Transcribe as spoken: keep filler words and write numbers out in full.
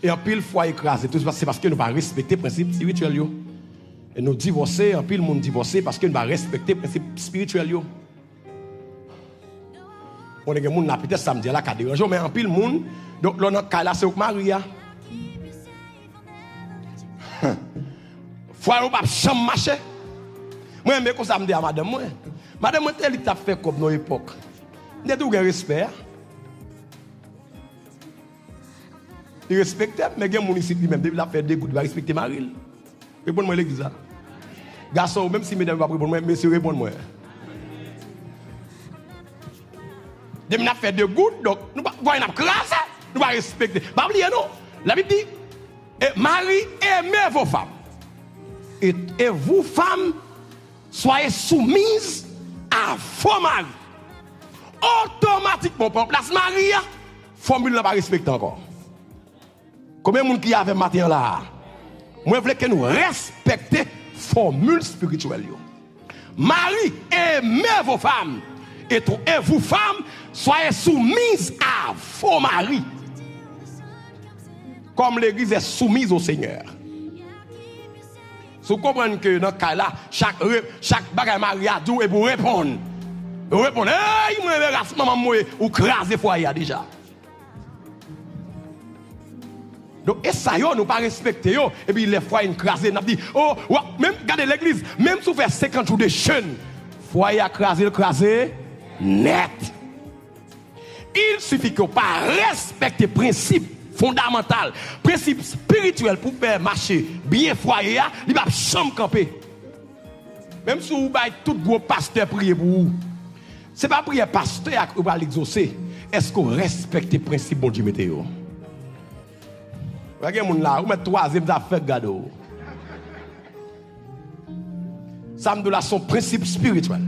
E anpil fwaye kraze tou, se pas-, se paske nou pa respekte prensip espirityèl yo. E nou divòse, anpil moun divòse paske nou pa respekte prensip espirityèl yo. Konnen gen moun la, petèt sa m di a la ka deranje w, men anpil moun, donk, lè w nan kay la, se ou k mari a. Fwaye w p ap janm mache. Mwen renmen konsa m te a madanm mwen. Madanm mwen te li t ap fè kòb nan yon epòk. M te di w gen respè a. Li respekte m, men gen moun isit li menm, depi l ap fè de goud, li pa respekte mari l. Reponn mwen legliz la. Gason, menm si medam yo p ap reponn mwen, mesye reponn mwen. Depi n ap fè de goud, donk, nou pa, vwaye n ap kraze, nou pa respekte. Pa bliye non, Labib di, et mari, aimez vos femmes. Et, et vous, femmes, soyez soumises à vos maris. Otomatikman, w pran plas mari a, fòmil lan pa respekte ankò. Konbyen moun ki avè m maten an la a? Mwen vle ke nou respekte fòmil espirityèl yo. Mari, aimez vos femmes, et, et vous, femmes, soyez soumises à vos maris, comme l'Église est soumise au Seigneur. Si w konprann ke nan kay la, chak, re-, chak bagay mari a di w, epi w reponn. Ou reponn, ey, mwen renmen ras manman m, mwen, ou kraze fwaye a deja. Donk, e sa yo, nou pa respekte yo. Epi lè fwaye n kraze, n ap di, o, w ap, menm, gade legliz, menm si w fè senkant jou de jèn, fwaye a kraze, l kraze nèt. Il sifi ke w pa respekte prensip fondamantal, prensip espirityèl pou fè mache byen fwaye a, li p ap janm kanpe. Menm si w bay tout gwo pastè priye pou ou, se pa priyè pastè a ki pral egzose. Èske w respekte prensip Bondye mete yo? Wè gen moun la, ou mèt twazyèm zafè gade w. Sa m di w la se yon prensip espirityèl.